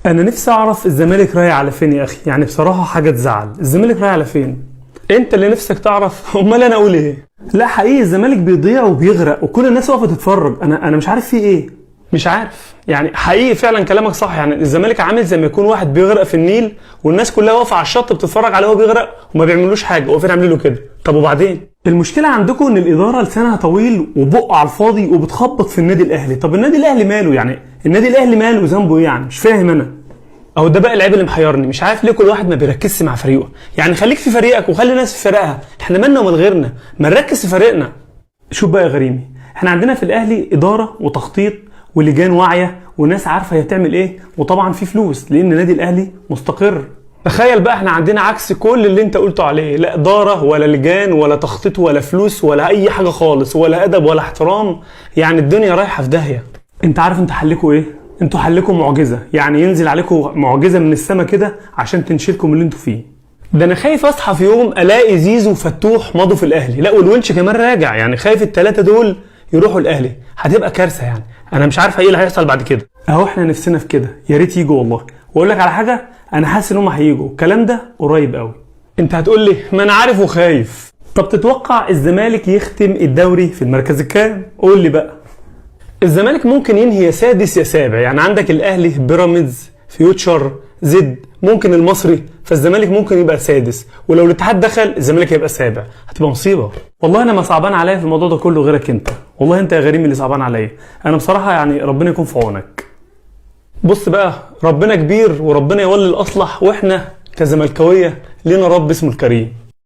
انا نفسي اعرف الزمالك رايح على فين يا اخي، يعني بصراحة حاجة تزعل، الزمالك رايح على فين؟ انت اللي نفسك تعرف، امال انا اقول ايه؟ لا حقيقي الزمالك بيضيع وبيغرق وكل الناس واقفة تتفرج، انا مش عارف فيه ايه، مش عارف. يعني حقيقي فعلا كلامك صح، يعني الزمالك عامل زي ما يكون واحد بيغرق في النيل والناس كلها واقفة على الشط بتتفرج عليه وهو بيغرق وما بيعملوش حاجة، واقفين عاملين له كده. طب وبعدين؟ المشكلة عندكم ان الادارة لسانها طويل وبق على الفاضي وبتخبط في النادي الاهلي. طب النادي الاهلي ماله يعني؟ النادي الاهلي ماله ذنبه ايه يعني؟ مش فاهم انا. اهو ده بقى العيب اللي محيرني، مش عارف ليه كل واحد ما بيركزش مع فريقه. يعني خليك في فريقك وخلي الناس في فريقها، احنا مالنا ومال غيرنا، ما نركز في فريقنا. شوف بقى يا غريمي، احنا عندنا في الاهلي ادارة وتخطيط ولجان واعية وناس عارفه هي بتعمل ايه، وطبعا في فلوس لان النادي الاهلي مستقر. تخيل بقى احنا عندنا عكس كل اللي انت قلته عليه، لا ادارة ولا لجان ولا تخطيط ولا فلوس ولا اي حاجة خالص، ولا ادب ولا احترام، يعني الدنيا رايحة في داهية. انت عارف انت حلكوا ايه؟ انتوا حلكوا معجزه، يعني ينزل عليكم معجزه من السما كده عشان تنشلكم اللي انتوا فيه. ده انا خايف اصحى في يوم الاقي زيزو وفتوح مضوا في الاهلي، لا والونش كمان راجع، يعني خايف الثلاثة دول يروحوا الاهلي، هتبقى كارثة. يعني انا مش عارف ايه اللي هيحصل بعد كده. اهو احنا نفسنا في كده، يا ريت يجوا والله. واقول لك على حاجة، انا حاسس ان هم هيجوا، الكلام ده قريب قوي. انت هتقول لي ما انا عارف وخايف. طب تتوقع الزمالك يختم الدوري في المركز الكام؟ قول لي بقى. الزمالك ممكن ينهي يا سادس يا سابع، يعني عندك الاهلي، بيراميدز، فيوتشر، زد، ممكن المصري، فالزمالك ممكن يبقى سادس، ولو الاتحاد دخل الزمالك هيبقى سابع، هتبقى مصيبة. والله انا ما صعبان عليا في الموضوع ده كله غيرك انت، والله انت يا غريم اللي صعبان عليا انا بصراحة، يعني ربنا يكون في عونك. بص بقى، ربنا كبير وربنا يولي الاصلح، واحنا كزملكاويه لنا رب اسمه الكريم.